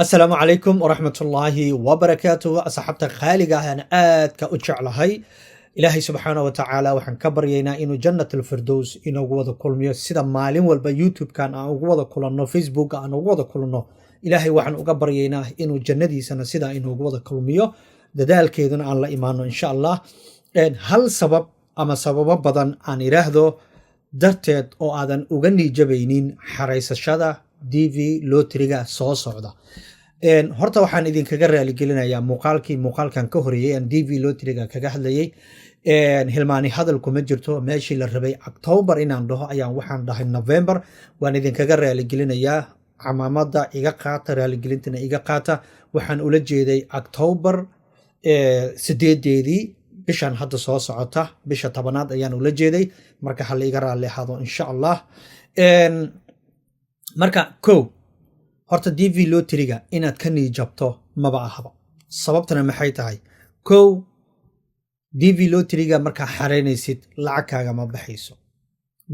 Asalaamu calaykum waraxmatullaahi wabarakaatuh. Asxaabta qaaliga ah aan aadka u jeclahay, Ilaahay subxaana wa tacaala waxaan ka baryaynaa inuu Jannat Alfirdows inoogu wada kulmiyo. Sida maalin walba YouTube-kan aan ugu wada kulanno, Facebook aan ugu wada kulanno, Ilaahay waxaan uga baryaynaa inuu jannadiisana sidaa inoogu wada kulmiyo, dadaalkeeduna aan la imaano, insha Allah. Hal sabab ama sababo badan aan idhaahdo darteed oo aadan uga niijabaynin xaraysashada DV lottery-ga soo socda. Horta waxaan idinkaga raaligelinayaa muuqaalkii muuqaalkan ka horeeyey aan DV lottery-ga kaga hadlayay. Hilmaani hadal kuma jirto, meeshii la rabay October inaan dhaho ayaan waxaan dhahay November. Waan idinkaga raaligelinayaa, camaamada iga qaata, raaligelintana iga qaata. Waxaan ula jeeday October 8-deedii, bishan hadda soo socota, bisha 10aad ayaan ula jeeday. Marka hala iga raalli ahaado, insha Allah. Marka ko horta DV lottery-ga inaad ka niijabto maba ahaba. Sababtana maxay tahay? Kow, DV lottery-ga markaa xareynaysid lacag kaagama baxayso,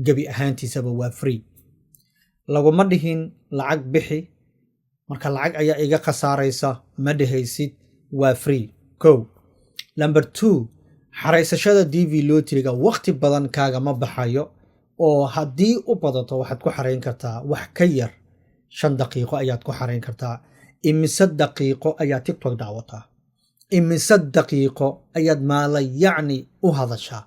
gebi ahaantiisaba waa free. Laguma dhihin lacag bixi, marka lacag ayaa iga khasaaraysa ma dhehaysid, waa free. Kow. Number two, xaraysashada DV lottery-ga waqti badan kaagama baxayo, oo haddii u badato waxaad ku xarayn kartaa wax ka yar 5 daqiiqo ayaad ku xarayn kartaa. Imise daqiiqo ayaad TikTok daawataa? Imise daqiiqo ayaad maala yacni u hadashaa?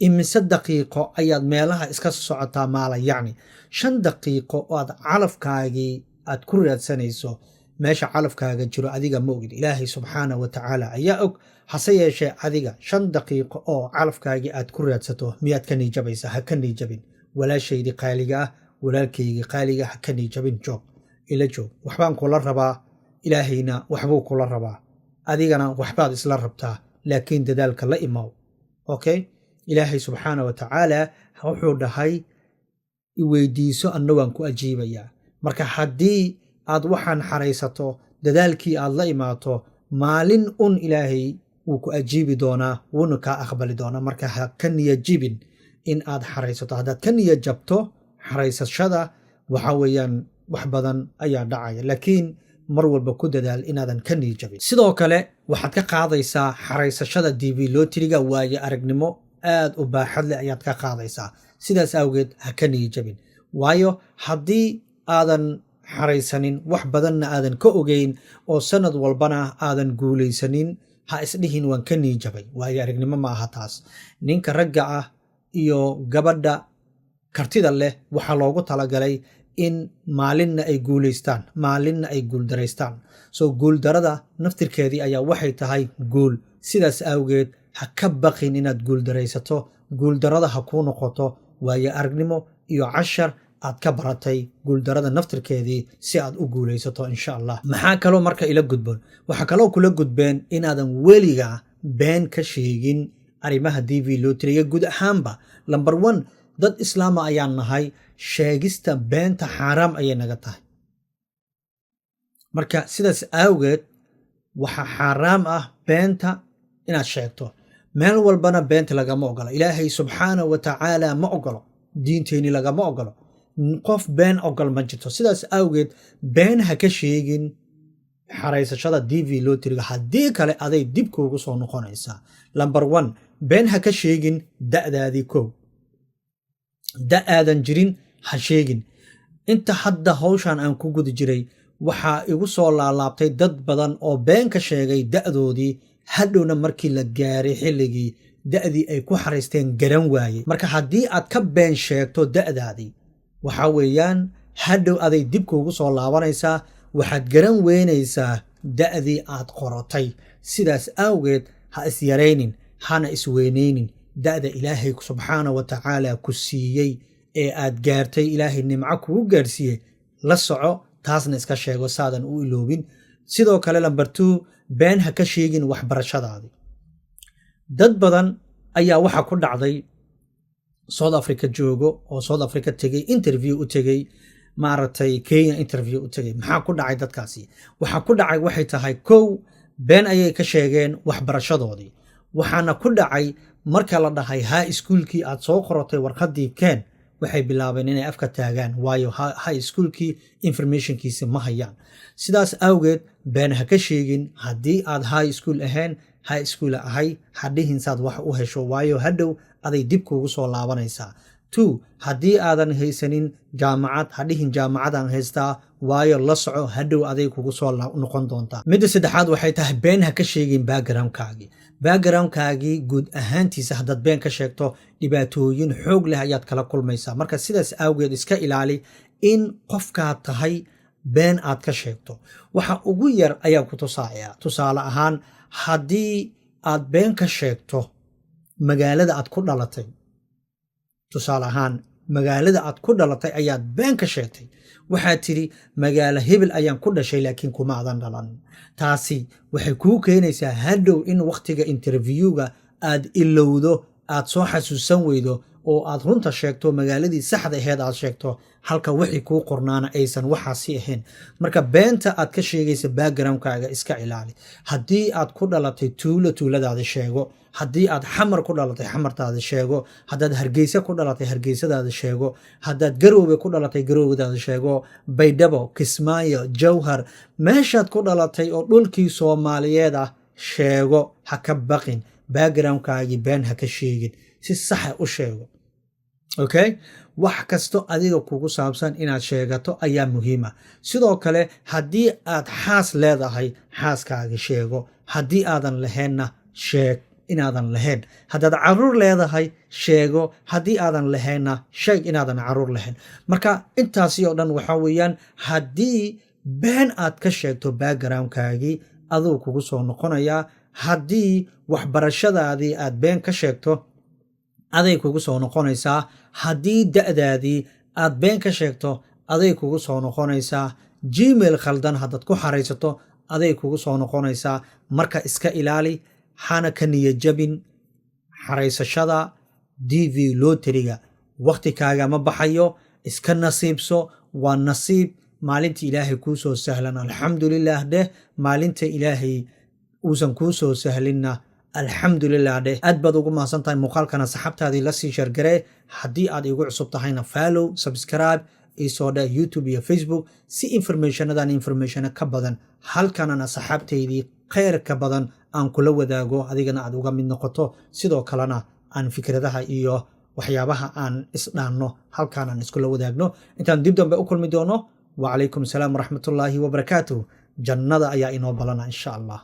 Imise daqiiqo ayaad meelaha iska socotaa maala yacni? 5 daqiiqo oo aad calafkaagii aad ku raadsanayso, meesha calafkaaga jiro adiga ma ogid, Ilaahay subxaana wa tacaala ayaa og. Hase yeeshee adiga 5 daqiiqo oo calafkaagii aad ku raadsato miyaad ka niijabaysaa? Ha ka niijabin, walaashaydii qaaliga ah, walaalkaygii qaaliga, ha ka niijabin. Joog, ila joog, waxbaan kula rabaa, Ilaahayna waxbuu kula rabaa, adigana waxbaad isla rabtaa, laakiin dadaalka la imaw. Okay, Ilaahay subxaana wa tacaala wuxuu dhahay: "Iweydiiso, anna waan ku ajiibayaa." Marka haddii aad waxaan xaraysato, dadaalkii aad la imaato, maalin un Ilaahay wuu ku ajiibi doonaa, wuuna kaa aqbali doonaa. Marka ha ka niyajibin in aad xaraysato. Haddaad ka niya jabto xaraysashada, waxa weeyaan wax badan ayaa dhacaya, laakiin mar walba ku dadaal inaadan ka niyajabin. Sidoo kale waxaad ka qaadaysaa xaraysashada DV lottery-ga waaye aragnimo aad u baaxad leh ayaad ka qaadaysaa. Sidaas awgeed ha ka niyajabin, waayo haddii aadan xaraysanin, wax badanna aadan ka ogeyn, oo sanad walbana aadan guulaysanin, ha isdhihin "Waan ka niijabay." Waayo aragnimo ma aha taas. Ninka ragga ah iyo gabadha kartida leh waxaa loogu talagalay in maalinna ay guulaystaan, maalinna ay guuldaraystaan. Soo guuldarada naftirkeedii ayaa waxay tahay guul. Sidaas awgeed ha ka baqin inaad guuldaraysato. Guuldarada ha kuu noqoto waayo aragnimo iyo cashar aad ka baratay guuldarada naftirkeedii si aad u guulaysato, insha Allah. Maxaa kaloo marka ila gudboon? Waxaa kaloo kula gudbeen inaadan weliga been ka sheegin arrimaha DV lottery-ga guud ahaanba. Number one, dad islaama ayaan nahay, sheegista beenta xaaraam ayay naga tahay. Marka sidaas awgeed waxaa xaaraam ah beenta inaad sheegto. Meel walbana beenta lagama ogolo. Ilaahay subxaana wa tacaala ma ogolo, diinteenni lagama ogolo, qof been ogol ma jirto. Sidaas awgeed been ha ka sheegin xaraysashada DV lottery-ga, haddii kale aday dib kuugu soo noqonaysaa. Number one, been ha ka sheegin da'daadii. Kow, da aadan jirin ha sheegin. Inta hadda hawshan aan ku guda jiray waxaa igu soo laalaabtay dad badan oo been ka sheegay da'doodii, hadhowna markii la gaaray xilligii da'dii ay ku xaraysteen garan waayey. Marka haddii aad ka been sheegto da'daadii, waxaa weeyaan hadhow aday dib kuugu soo laabanaysaa, waxaad garan weynaysaa da'dii aad qoratay. Sidaas awgeed ha isyaraynin, hana isweynaynin. Da'da Ilaahay subxaana wa tacaala ku siiyey ee aad gaartay, Ilaahay nimco kugu gaarsiiyey, la soco, taasna iska sheego saadan u iloobin. Sidoo kale, number two, been ha ka sheegin waxbarashadaadii. Dad badan ayaa waxaa ku dhacday South Africa joogo oo South Africa tegey, interview u tegey, maaragtay, Kenya interview u tegey. Maxaa ku dhacay dadkaasi? Waxaa ku dhacay waxay tahay, kow, been ayay ka sheegeen waxbarashadoodii. Waxaana ku dhacay marka la dhahay: "Haa, iskuulkii aad soo qoratay warqaddii keen," Waxay bilaabeen inay afka taagaan, waayo high schoolkii informationkiisa ma hayaan. Sidaas awgeed, been ha ka sheegin. Haddii aad high school ahayn, high school ahay ha dhihin saad wax u hesho, waayo hadhow aday dib kuugu soo laabanaysaa. Two, haddii aadan haysanin jaamacad, ha dhihin jaamacadaan haystaa, waayo la soco, hadhow aday kugu soo noqon doontaa. Midda saddexaad waxay tahay, been ha ka sheegin backgroundkaagii. Backgroundkaagii guud ahaantiisa haddaad been ka sheegto, dhibaatooyin xoog leh ayaad kala kulmaysaa. Marka sidaas awgeed, iska ilaali in qofkaad tahay been aad ka sheegto. Waxa ugu yar ayaan ku tusaaya. Tusaale ahaan, haddii aad been ka sheegto magaalada aad ku dhalatay, tusaale ahaan, magaalada aad ku dhalatay ayaad been ka sheegtay. Waxaad tidhi magaalo hebel ayaan ku dhashay, laakiin kuma adan dhalanin. Taasi waxay kuu keenaysaa hadhow in wakhtiga interviewga aad ilowdo, aad soo xasuusan weydo oo aad runta sheegto, magaaladii saxda aheed aad sheegto, halka wixii kuu qornaana aysan waxaasi ahayn. Marka beenta aad ka sheegaysa backgroundkaaga iska ilaali. Haddii aad ku dhalatay tuulo, tuuladaada sheego. Haddii aad Xamar ku dhalatay, Xamartaada sheego. Haddaad Hargeysa ku dhalatay, Hargeysadaada sheego. Haddaad Garoobe ku dhalatay, Garoobadaada sheego. Baydhabo, Kismaayo, Jowhar, meeshaad ku dhalatay oo dhulkii Soomaaliyeed ah sheego. Ha ka baqin. Backgroundkaagii been ha ka sheegin, si saxa u sheego. Okay, wax kasto adiga kugu saabsan inaad sheegato ayaa muhiima. Sidoo kale, haddii aad xaas leedahay, xaaskaaga sheego. Haddii aadan lahaynna, sheeg inaadan lahayn. Haddaad caruur leedahay, sheego. Haddii aadan lahaynna, sheeg inaadan caruur lahayn. Marka intaasi oo dhan waxaa weeyaan, haddii been aad ka sheegto backgroundkaagii, aduu kugu soo noqonayaa. Haddii waxbarashadaadii aad been ka sheegto, aday kugu soo noqonaysaa. Haddii da'daadii aad been ka sheegto, aday kugu soo noqonaysaa. Gmail khaldan haddaad ku xaraysato, aday kugu soo noqonaysaa. Marka iska ilaali, hana ka niyajabin xaraysashada DV lotteryga. Wakhti kaagama baxayo, iska nasiibso. Waa nasiib. Maalinta Ilaahay kuu soo sahlan, alxamdulilah dheh. Maalinta Ilaahay uusan kuu soo sahlinna, alxamdulilah dheh. Aad baad ugu mahadsan tahay. Muuqaalkana saxaabtaadii lasii share garee. Haddii aad igu cusub tahayna, follow, subscribe isoo dheh YouTube iyo Facebook, si informationadan informationa ka badan halkanana saxaabtaydii khayrka badan aan kula wadaago, adigana aad uga mid noqoto. Sidoo kalena aan fikradaha iyo waxyaabaha aan isdhaanno halkaan aan iskula wadaagno. Intaan dib dambe u kulmi doono, wacalaykum asalaam waraxmatullaahi wabarakaatuh. Jannada ayaa inoo balana, insha Allah.